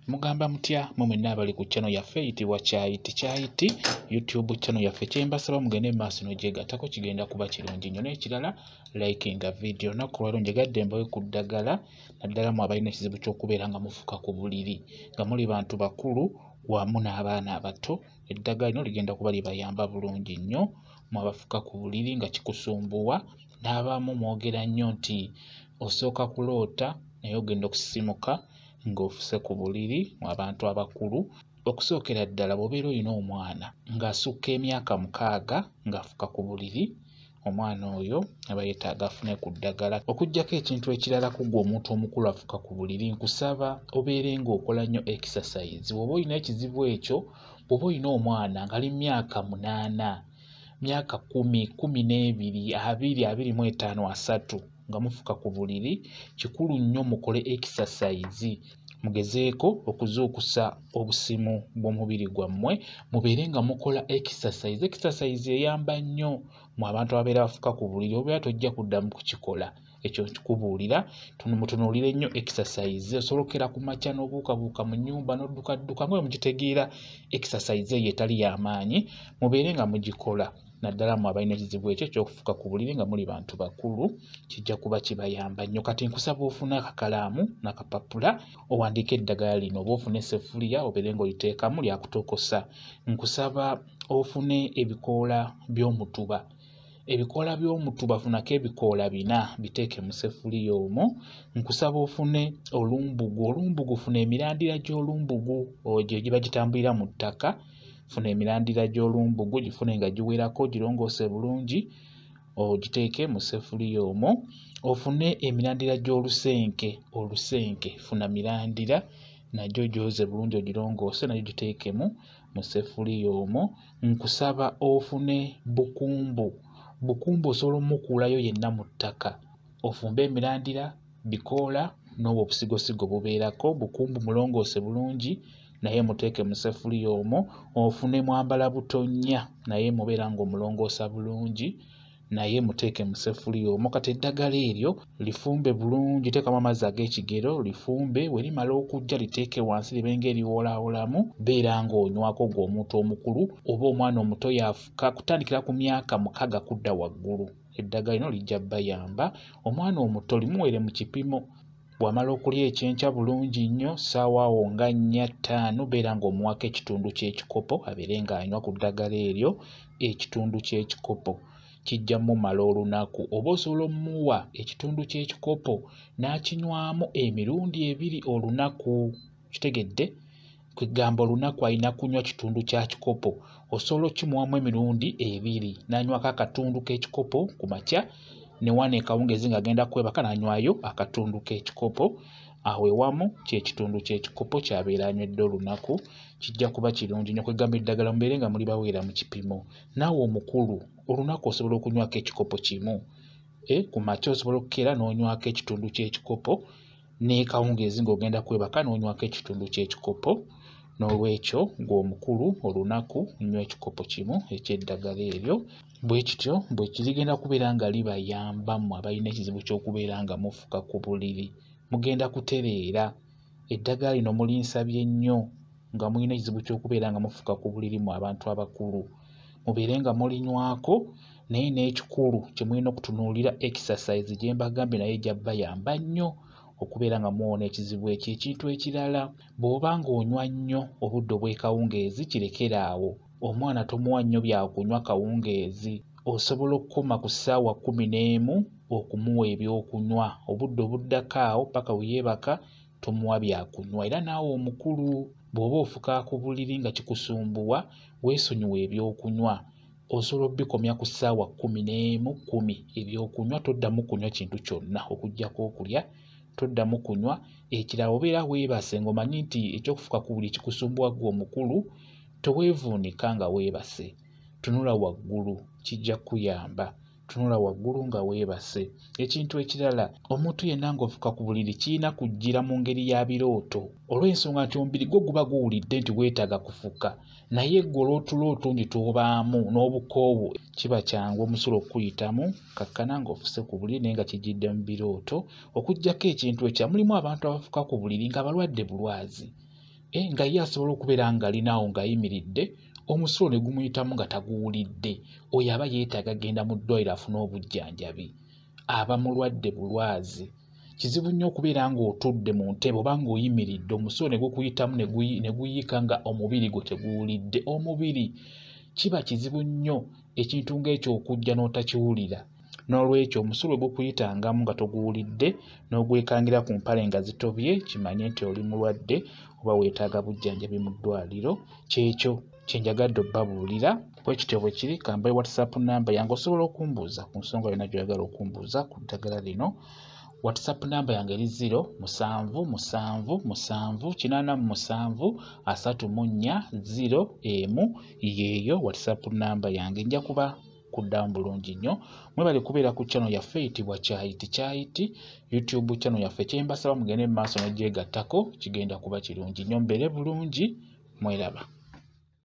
Mugamba mutya mwe mwenna abali ku channel yaffe eyitibwa Kyayiti Kyayiti YouTube channel yaffe. Kyembasaba mugende mu maaso n'ogyegattako, kigenda kuba kirungi nnyo. N'ekirala, likinga video. Olunaku olwaleero njagadde mbawe ku ddagala, naddala mmwe abalina ekizibu ky'okubeera nga mufuka ku buliri nga muli bantu bakulu wamu n'abaana abato. Eddagala lino ligenda kuba libayamba bulungi nnyo mmwe abafuka ku buliri nga kikusumbuwa. N'abamu mwogera nnyo nti osooka kuloota naye ogenda okusisimuka ng'ofuse ku buliri. Mu abantu abakulu, okusookera ddala bw'obeera olina omwana ng'asukka emyaka 6 ng'afuka ku buliri, omwana oyo aba yeetaaga afune ku ddagala. Okuggyako ekintu ekirala, ku ggwe omuntu omukulu afuka ku buliri, nkusaba obeere ng'okola nnyo exercise. Bw'oba olina ekizibu ekyo, bw'oba olina omwana ng'ali mu myaka 8, myaka 10, 12, 20, 25, 30 nga mufuka ku buliri, kikulu nnyo mukole exercise. Mugezeeko okuzuukusa obusimu bw'omubiri gwammwe, mubeere nga mukola exercise. Exercise eyamba nnyo mu abantu ababeera bafuka ku buliri, obeera tojja kuddamu kukikola. Ekyo nkikubuulira, mutunuulire nnyo exercise. Osobola okukera ku makya n'obuukabuuka mu nnyumba n'oddukadduka nga bwe mugitegeera. Exercise eyo etali y'amaanyi mubeere nga mugikola, naddala mmwe abalina ekizibu ekyo eky'okufuka ku buliri nga muli bantu bakulu, kijja kuba kibayamba nnyo. Kati nkusaba ofune akakalaamu n'akapapula owandiike eddagala lino, oba ofune essefuliya obeere ng'oliteekamu lyakutokosa. Nkusaba ofune ebikoola by'omutuba. Ebikoola by'omutuba, funako ebikoola 4 biteeke mu ssefuliya omwo. Nkusaba ofune olumbugu. Olumbugu, funa emirandira gy'olumbugu egyo egiba gitambulira mu ttaka. Funa emirandira gy'olumbugu, gifune nga giwerako, girongoose bulungi, ogiteeke mu ssefuliya omwo. Ofune emirandira gy'olusenke. Olusenke, funa mirandira nagyo gyoze bulungi, ogirongoose nagyo giteekemu mu ssefuliya omwo. Nkusaba ofune bukumbu. Bukumbu osobola omukuulayo yenna mu ttaka, ofumbe emirandira, bikoola n'obwo obusigosigo bubeerako. Bukumbu mulongoose bulungi naye muteeke mu ssefuliya omwo. Ofune mwambala butonnya naye mubeera ng'omulongoosa bulungi naye muteeke mu ssefuliya omwo. Kati eddagala eryo lifumbe bulungi, teekamu amazzi ag'ekigero, lifumbe. Bwe limala okujja liteeke wansi libe ng'eriwoolawoolamu. Beera ng'onywako ggwe omuntu omukulu oba omwana omuto yafuka kutandikira ku myaka 6 kudda waggulu. Eddagala lino lijja bbayamba. Omwana omuto limuweere mu kipimo. Bw'amala okulya ekyenkya bulungi nnyo, ssaawa awo nga 4, 5, beera ng'omuwako ekitundu ky'ekikopo abeere ng'anywa ku ddagala eryo. Ekitundu ky'ekikopo kijja mumala olunaku, oba osobola ommuwa ekitundu ky'ekikopo n'akinywamu emirundi 2 olunaku. Kitegedde? Kwegamba olunaku alina kunywa kitundu kya kikopo, osobola okkimuwamu emirundi 2, n'anywako akatundu k'ekikopo ku makya, ne wano ekawungeezi ng'agenda kwebaka n'anywayo akatundu k'ekikopo. Awo ewamu ky'ekitundu ky'ekikopo ky'abeera anywedde olunaku, kijja kuba kirungi nnyo. Kwegamba eddagala mubeere nga muli baweera mu kipimo. Naawe omukulu olunaku osobola okunywako ekikopo kimu. Ku makya osobola okukeera n'onywako ekitundu ky'ekikopo, n'ekawungeezi ng'ogenda kwebaka n'onywako ekitundu ky'ekikopo. N'olwekyo ggwe omukulu olunaku nywa ekikopo kimu eky'eddagala eryo. Bwe kityo bwe kirigenda kubeera nga libayamba mmwe abalina ekizibu ky'okubeera nga mufuka ku buliri. Mugenda kutereera. Eddagala lino mulinsabye nnyo nga mulina ekizibu ky'okubeera nga mufuka ku buliri mmwe abantu abakulu. Mubeere nga mulinywako, naye n'ekikulu kye mulina okutunuulira exercise gye mbagambye naye ejja bbayamba nnyo okubeera nga muwona ekizibu ekyo. Ekintu ekirala, bw'oba ng'onywa nnyo obudde obw'ekawungeezi, kirekere awo. Omwana tomuwa nnyo byakunywa kawungeezi. Osobola okukoma ku ssaawa 11 okumuwa ebyokunywa. Obudde obuddako awo paka we yeebaka tomuwa byakunywa. Era naawe omukulu bw'oba ofuka ku buliri nga kikusumbuwa, weesonyiwe ebyokunywa. Osobola obbikomya ku ssaawa 11, 10 ebyokunywa, toddamu kunywa kintu kyonna okuggyako okulya, toddamu kunywa. Ekirala, obeera weebase ng'omanyi nti ekyokufuka ku buliri kikusumbuwa ggwe omukulu, teweevuunika nga weebase. Tunula waggulu, kijja kukuyamba. Tunula waggulu nga weebase. Ekintu ekirala, omuntu yenna ng'ofuka ku buliri kirina kujjira mu ngeri ya birooto, olw'ensonga nti omubiri gwo guba guwulidde nti weetaaga kufuka, naye ggwe olw'otulo otungi tw'obaamu n'obukoowu, kiba kyangu omusulo okukuyitamu kakkana ng'ofuse ku buliri naye nga kijjidde mu birooto. Okuggyako ekintu ekya, mulimu abantu abafuka ku buliri nga balwadde bulwazi, Nga ye asobola okubeera ng'alinaawo ng'ayimiridde, omusulo ne gumuyitamu nga taguwulidde. Oyo aba yeetaaga genda mu ddwaliro afune obujjanjabi, aba mulwadde bulwazi. Kizibu nnyo okubeera ng'otudde mu ntebe oba ng'oyimiridde, omusulo ne gukuyitamu ne guyiika nga omubiri gwo teguwulidde. Omubiri kiba kizibu nnyo ekintu ng'ekyo okujja n'otakiwulira. N'olwekyo omusulo gukuyitangamu nga toguwulidde n'ogwekangira ku mpale nga zitobye, kimanye nti oli mulwadde oba weetaaga bujjanjabi mu ddwaliro. Kyekyo kye njagadde obbabuulira. Bwe kityo bwe kiri. Kambaye WhatsApp namba yange, osobola okumbuuza ku nsonga yonna gy'oyagala okumbuuza ku ddagala lino. WhatsApp namba yange eri 0 7 7 7 87 34 0 1. Yeeyo WhatsApp namba yange, nja kuba kuddamu bulungi nnyo. Mwebale kubeera ku channel yaffe eyitibwa Kyayiti Kyayiti YouTube channel yaffe. Kye mbasaba mugende mu maaso n'ogyegattako, kigenda kuba kirungi nnyo. Mbeere bulungi, mweraba.